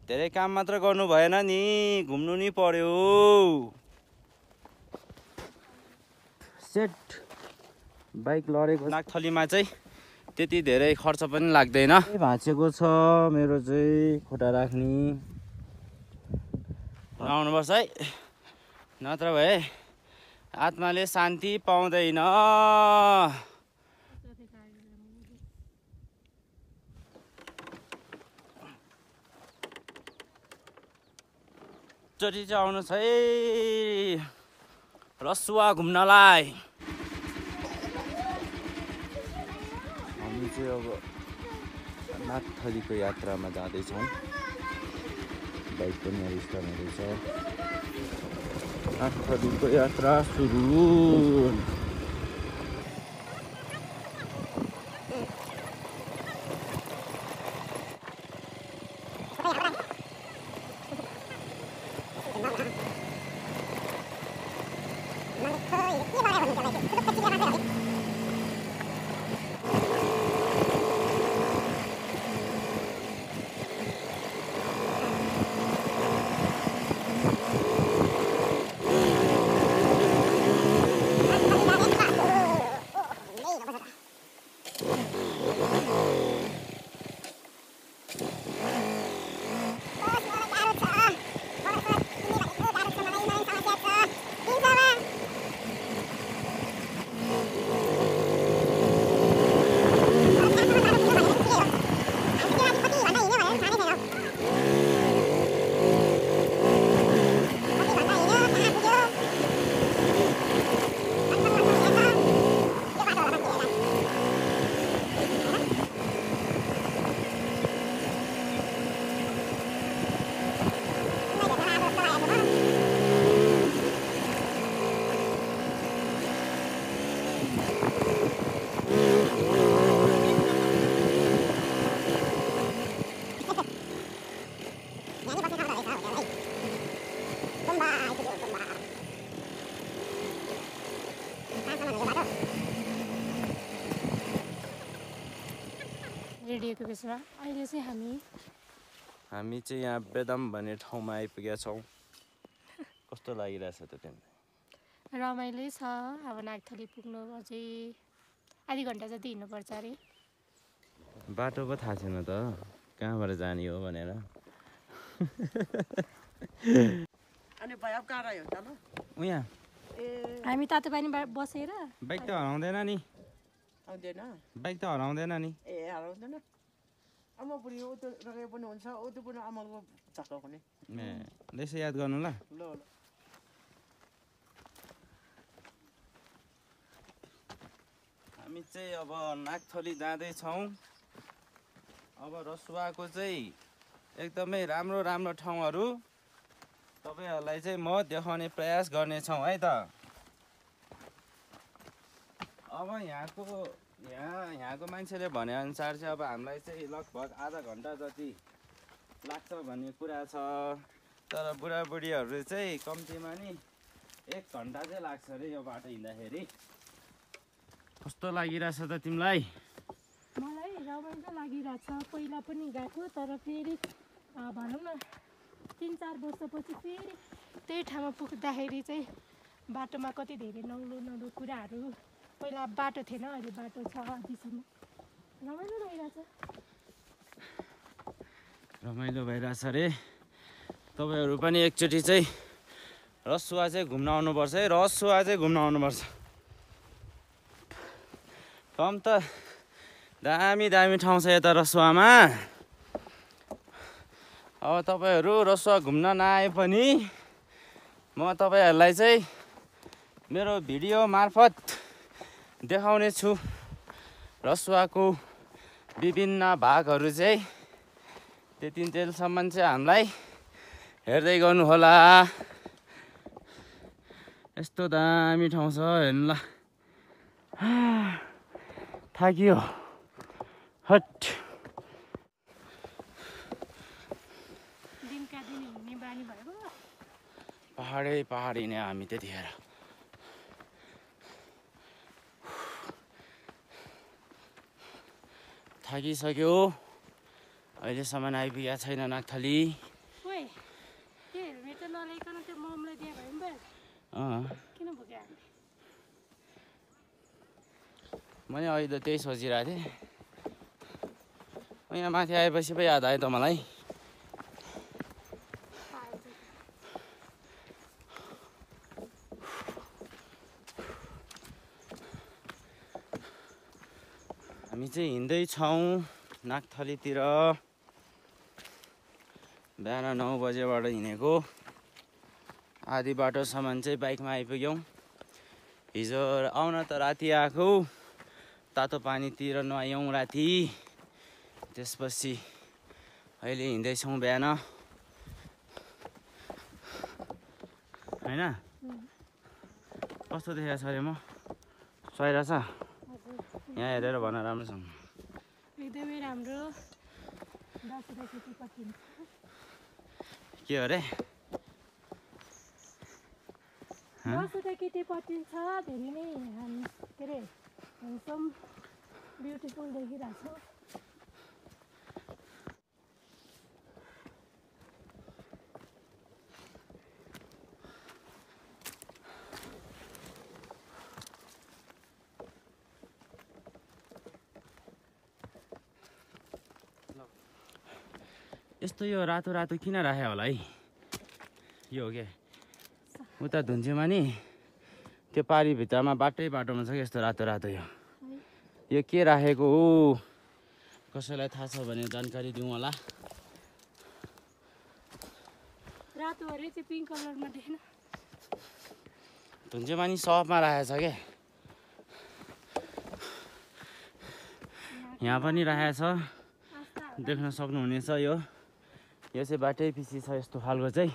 धेरै काम मात्र गर्नु भएन नि, घुम्नु नि पर्यो। सेट बाइक लडेको नागथलीमा चाहिँ त्यति धेरै खर्च पनि लाग्दैन। भाँचेको छ मेरो चाहिँ खुट्टा राख्ने, आउनुपर्छ है, नत्र भए आत्माले शान्ति पाउँदैन। चोटि चाहिँ आउनुहोस् है रसुवा घुम्नलाई। हामी चाहिँ अब नागथलीको यात्रामा जाँदैछौँ। बाइक पनि अब स्टार्ट हुँदैछ। नागथलीको यात्रा सुरु। रेडियोको बेसमा अहिले चाहिँ हामी चाहिँ यहाँ बेदाम भन्ने ठाउँमा आइपुगेका छौँ। कस्तो लागिरहेछ त तिमीलाई? रमाइलो छ। अब नागथली पुग्नु अझै आधी घन्टा जति हिँड्नुपर्छ अरे। बाटो पो थाहा छैन त कहाँबाट जाने हो भनेर। अनि भाइ अब कहाँ रह्यो त ल? उहाँ हामी तातो पानीमा बसेर बाइक त हराउँदैन नि? आउँदैन बाइक त हराउँदैन नि? ए हराउँदैन। आमा बुढी उतो रहे पनि हुन्छ, उतो पनि आमाको झक्का हुने। ए यसो याद गर्नु ल। ल ल हामी चाहिँ अब नागथली जाँदैछौँ। अब रसुवाको चाहिँ एकदमै राम्रो राम्रो ठाउँहरू तपाईँहरूलाई चाहिँ म देखाउने प्रयास गर्नेछौँ है त। अब यहाँको मान्छेले भनेअनुसार चाहिँ अब हामीलाई चाहिँ लगभग आधा घन्टा जति लाग्छ भन्ने कुरा छ। तर बुढाबुढीहरू चाहिँ कम्तीमा नि 1 घन्टा चाहिँ लाग्छ अरे यो बाटो हिँड्दाखेरि। कस्तो लागिरहेछ त तिमीलाई? मलाई रमाइलो लागिरहेछ। पहिला पनि गएको तर फेरि भनौँ न 3-4 वर्षपछि फेरि त्यही ठाउँमा पुग्दाखेरि चाहिँ बाटोमा कति धेरै नौलो कुराहरू। पहिला बाटो थिएन, अहिले बाटो छ आधीसम्म। रमाइलो लागिरहेछ। रमाइलो भइरहेछ अरे। तपाईँहरू पनि एकचोटि चाहिँ रसुवा चाहिँ घुम्न आउनुपर्छ है। रसुवा चाहिँ घुम्न आउनुपर्छ। कम त दामी ठाउँ छ यता रसुवामा। अब तपाईँहरू रसुवा घुम्न नआए पनि म तपाईँहरूलाई चाहिँ मेरो भिडियो मार्फत देखाउने छु रसुवाको विभिन्न भागहरू चाहिँ। त्यतिन्जेलसम्म चाहिँ हामीलाई हेर्दै गर्नु होला। यस्तो दामी ठाउँ छ हेर्नु ल। थाकियो हट। दिनका दिन हिँड्ने बानी भयो। पहाड हिँड्ने हामी त्यतिखेर। थाकिसक्यो। अहिलेसम्म आइपुगेको छैन नागथली। नखाइकन त्यो ममलाई दिए भयो नि किन भुक्यो हामी मैले अहिले त त्यही सोचिरहेको थिएँ यहाँ माथि आएपछि पो याद आयो त मलाई हामी चाहिँ हिँड्दैछौँ नागथलीतिर बिहान 9 बजेबाट हिँडेको आधी बाटोसम्म चाहिँ बाइकमा आइपुग्यौँ हिजो आउन त राति आएको तातो पानीतिर नुहायौँ राति त्यसपछि अहिले हिँड्दैछौँ बिहान होइन कस्तो देखेको छ अरे म सुहाइरहेछ यहाँ हेरेर भन राम्रोसँग एकदमै राम्रो के अरे दसवटा केटी पटिन्छ धेरै नै के अरे ह्यान्डसम ब्युटिफुल देखिरहेको छ यस्तो यो रातो रातो किन राख्यो होला है यो हो क्या उता धुन्चेमा नि त्यो पारी भित्तामा बाटोमा छ कि यस्तो रातो रातो यो के राखेको हो कसैलाई थाहा छ भने जानकारी दिउँ होला रातो अरे चाहिँ पिङ्क कलरमा देखेन धुन्चेमा नि सपमा राखेको छ क्या यहाँ पनि राखेको छ देख्न सक्नुहुनेछ यो चाहिँ बाटै पछि छ यस्तो खालको चाहिँ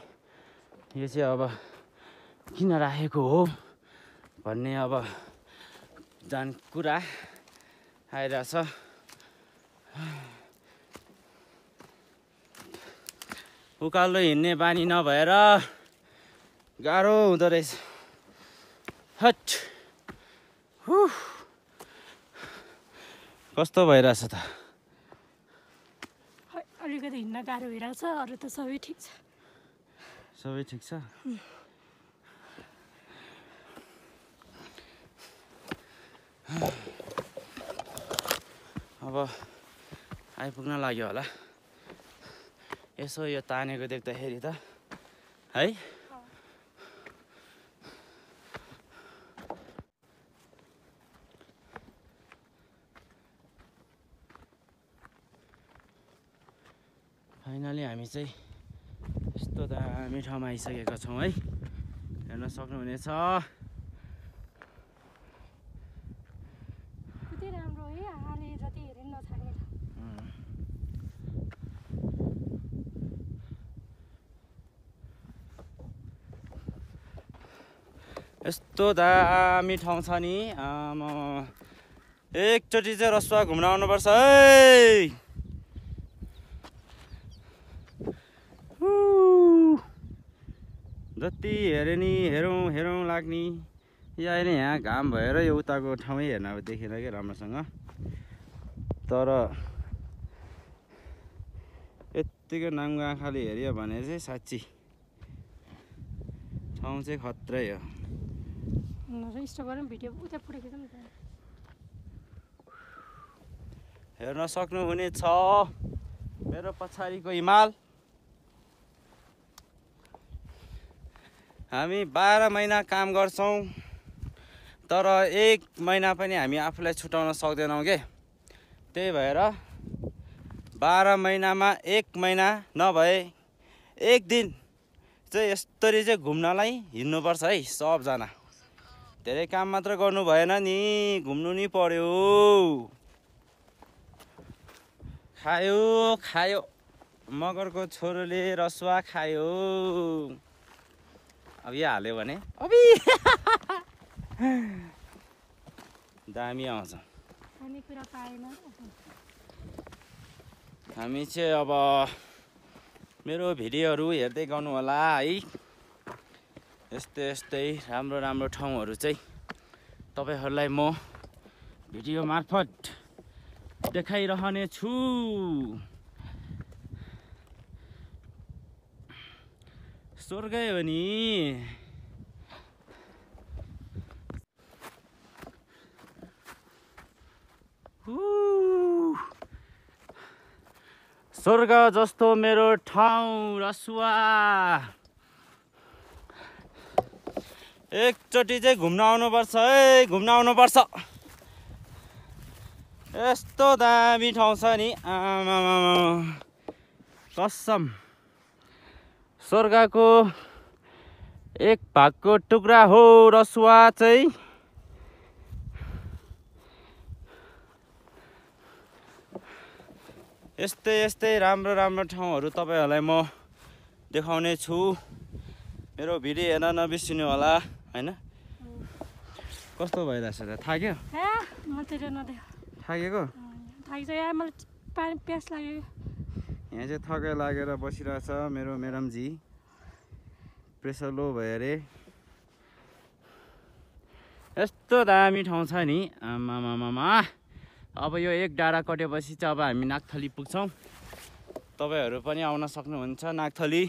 यो चाहिँ अब किन राखेको हो भन्ने अब कुरा आइरहेछ उकालो हिँड्ने बानी नभएर गाह्रो हुँदो रहेछ हट कस्तो भइरहेछ त अलिकति हिँड्न गाह्रो भइरहेको छ अरू त सबै ठिक छ सबै ठिक छ अब आइपुग्न लाग्यो होला यसो यो तानेको देख्दाखेरि त है फाइनली हामी चाहिँ यस्तो दामी ठाउँमा आइसकेका छौँ है हेर्न सक्नुहुनेछ कति राम्रो है आले जति हेरेन नछाड्ने यस्तो दामी ठाउँ छ नि एकचोटि चाहिँ रसुवा घुम्न आउनुपर्छ है जति हेरे नि हेरौँ लाग्ने यो अहिले यहाँ घाम भएर यो उताको ठाउँै हेर्न अब देखेन क्या राम्रोसँग तर यत्तिको नाङ्गो आँखाले हेऱ्यो भने चाहिँ साँच्ची ठाउँ चाहिँ खत्रै हो हेर्न सक्नुहुनेछ मेरो पछाडिको हिमाल हामी 12 महिना काम गर्छौँ तर 1 महिना पनि हामी आफूलाई छुटाउन सक्दैनौँ के त्यही भएर 12 महिनामा 1 महिना नभए 1 दिन चाहिँ यस्तरी चाहिँ घुम्नलाई हिँड्नुपर्छ है सबजना धेरै काम मात्र गर्नु भएन नि घुम्नु नि पर्यो खायो मगरको छोरोले रसुवा खायो अब यो हाल्यो भने अबि दामी आउँछ हामी चाहिँ अब मेरो भिडियोहरू हेर्दै गर्नु होला है यस्तै राम्रो ठाउँहरू चाहिँ तपाईहरुलाई म भिडियो मार्फत देखाइरहने छु स्वर्गै हो नि। स्वर्ग जस्तो मेरो ठाउँ रसुवा। एकचोटि चाहिँ घुम्न आउनुपर्छ है, घुम्न आउनुपर्छ। यस्तो दामी ठाउँ छ नि, आमामामा कसम। स्वर्गको एक भागको टुक्रा हो रसुवा चाहिँ। यस्तै यस्तै राम्रो राम्रो ठाउँहरू तपाईँहरूलाई म देखाउने छु। मेरो भिडियो हेर्न नबिर्सिनु होला होइन। कस्तो भइरहेछ त, थाक्यो? थाकेको? प्यास लाग्यो। यहाँ चाहिँ थकाइ लागेर बसिरहेछ मेरो म्याडमजी। प्रेसर लो भयो अरे। यस्तो दामी ठाउँ छ नि, आमामामा। अब यो एक डाँडा कटेपछि चाहिँ अब हामी नागथली पुग्छौँ। तपाईँहरू पनि आउन सक्नुहुन्छ नागथली।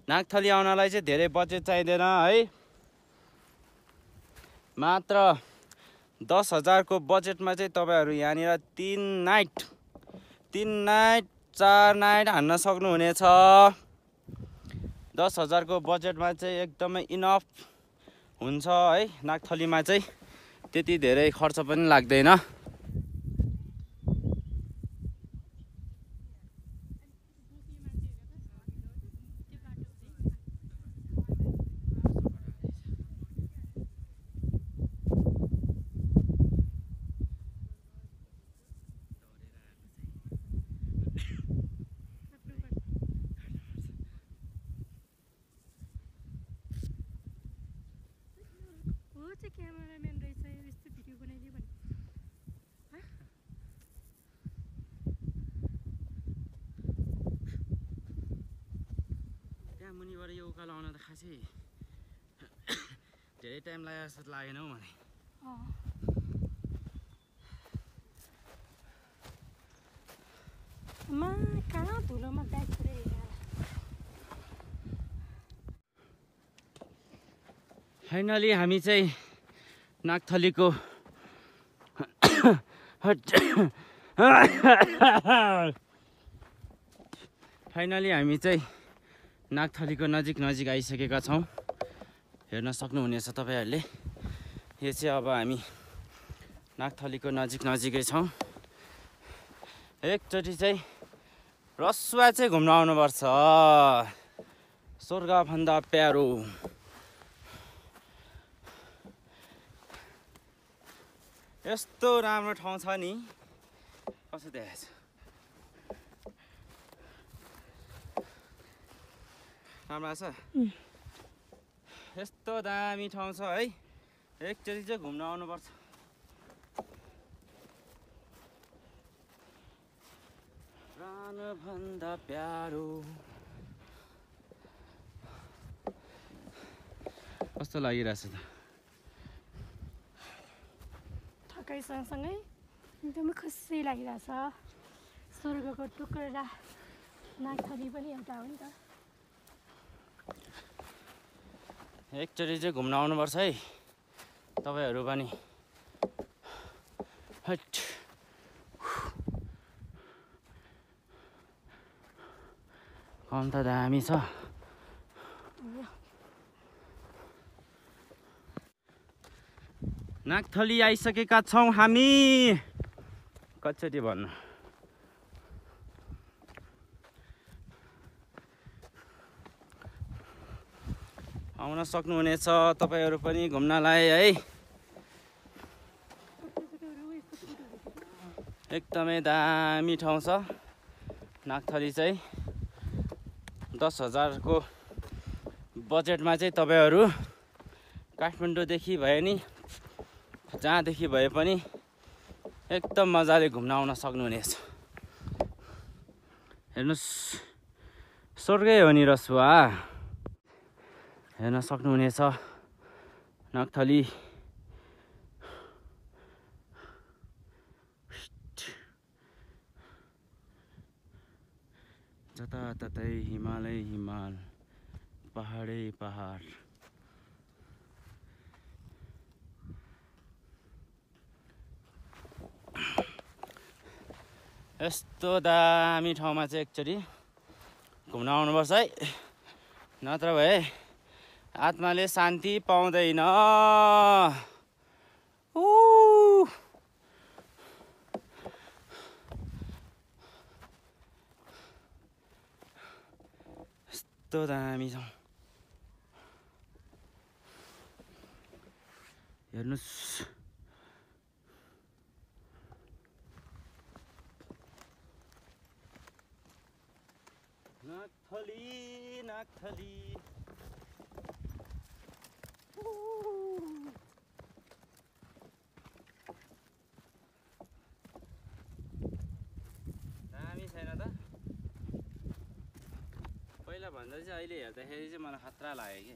नागथली आउनलाई चाहिँ धेरै बजेट चाहिँदैन है। मात्र 10,000 को बजेटमा चाहिँ तपाईँहरू यहाँनिर 3 नाइट 4 नाइट हान्न सक्नुहुनेछ। 10,000 को बजेटमा चाहिँ एकदमै इनफ हुन्छ है। नागथलीमा चाहिँ त्यति धेरै खर्च पनि लाग्दैन। क्यामेराम्यान रहेछ, यस्तो भिडियो बनाइदियो भने। त्यहाँ मुनिबाट यो उकालो आउन त खासै धेरै टाइम लाग्यो जस्तो लागेन हौ मलाई। कहाँ धुलोमा ब्याग छोडेर फाइनली हामी चाहिँ नागथलीको नजिक आइसकेका छौँ। हेर्न सक्नुहुनेछ तपाईँहरूले। यो चाहिँ अब हामी नागथलीको नजिकै छौँ। एकचोटि चाहिँ रसुवा चाहिँ घुम्न आउनुपर्छ। स्वर्गभन्दा प्यारो। यस्तो राम्रो ठाउँ छ नि, कस्तो देखाएछ। राम्रो छ। यस्तो दामी ठाउँ छ है। एकचोटि चाहिँ घुम्न आउनुपर्छ। प्राणभन्दा प्यारो। कस्तो लागिरहेछ त? थकाइ सँगसँगै एकदमै खुसी लागिरहेछ। स्वर्गको टुक्रा नागथली पनि एउटा हो नि त। एकचोटि चाहिँ घुम्न आउनुपर्छ है तपाईँहरू पनि। कम त दामी छ। नागथली आइसकेका छौँ हामी। कतिचोटि भन्नु। आउन सक्नुहुनेछ तपाईँहरू पनि घुम्नलाई है। एकदमै दामी ठाउँ छ नागथली चाहिँ। 10,000 को बजेटमा चाहिँ तपाईँहरू काठमाडौँदेखि भए नि जहाँदेखि भए पनि एकदम मजाले घुम्न आउन सक्नुहुनेछ। हेर्नुहोस्, स्वर्गै हो नि रसुवा। हेर्न सक्नुहुनेछ नागथली। जताततै हिमाल पहाडै पहाड। यस्तो दामी ठाउँमा चाहिँ एकचोटि घुम्न आउनुपर्छ है, नत्र भए आत्माले शान्ति पाउँदैन। यस्तो दामी ठाउँ हेर्नुहोस्। नागथली नागथली दामी छैन त? पहिला भन्दा चाहिँ अहिले हेर्दाखेरि चाहिँ मलाई खतरा लाग्यो कि।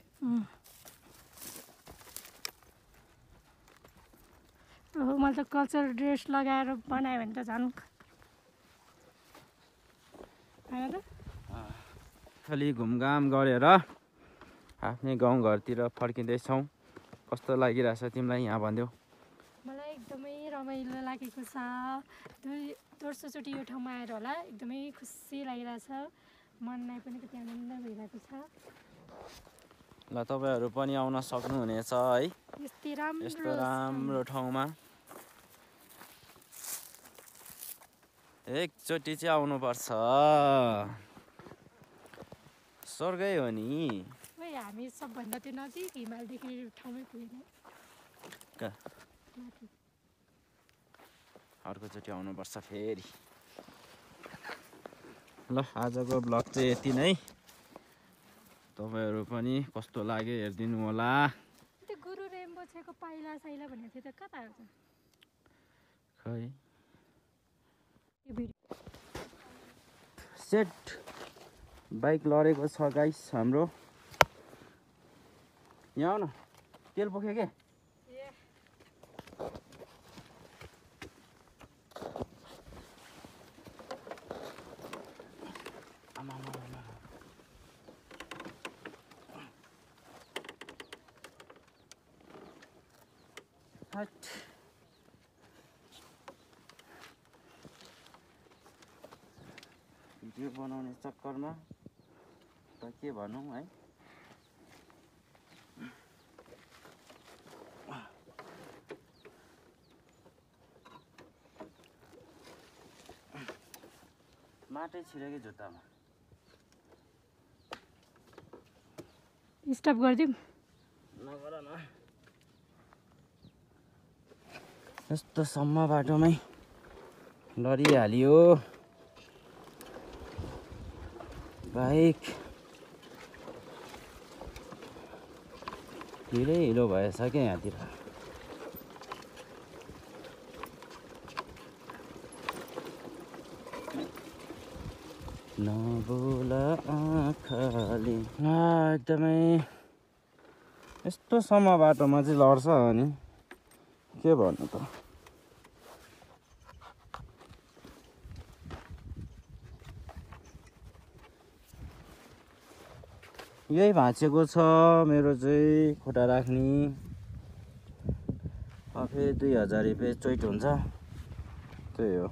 मैले त कल्चरल ड्रेस लगाएर बनायो भने त झन् होइन त। खालि घुमघाम गरेर आफ्नै गाउँघरतिर फर्किँदैछौँ। कस्तो लागिरहेछ तिमीलाई यहाँ भनिदेऊ? मलाई एकदमै रमाइलो लागेको छ। दोस्रोचोटि यो ठाउँमा आएर होला एकदमै खुसी लागिरहेछ। मनलाई पनि कति आनन्द भइरहेको छ। ल तपाईँहरू पनि आउन सक्नुहुनेछ है यस्तो राम्रो ठाउँमा। एकचोटि चाहिँ आउनुपर्छ, स्वर्गै हो नि। हामी सबभन्दा त्यो नजिक हिमाल देख्ने ठाउँमै पुगेन। अर्कोचोटि आउनुपर्छ फेरि। ल आजको ब्लग चाहिँ यति नै। तपाईँहरू पनि कस्तो लाग्यो हेरिदिनु होला। त्यो गुरु रेम्बोछेको पाइला साइला भनेको थियो त कता हो? खै सेट बाइक लडेको छ गाइस हाम्रो। यहाँ आऊ न, तेल बोक्यो के? भिडियो बनाउने चक्करमा त के भनौँ है। माटै छिरेको जुत्तामा। स्टप गरिदिउँ? नगर न, यस्तो सम्म बाटोमै लडिहाल्यो बाइक। हिलै हिलो भएछ क्या यहाँतिर। नबोल आँखाले एकदमै यस्तो सम्म बाटोमा चाहिँ लड्छ अनि के भन्नु त। यही भाँचेको छ मेरो चाहिँ खुट्टा राख्ने। फेरि 2000 रुपियाँ चोइट हुन्छ, त्यही हो।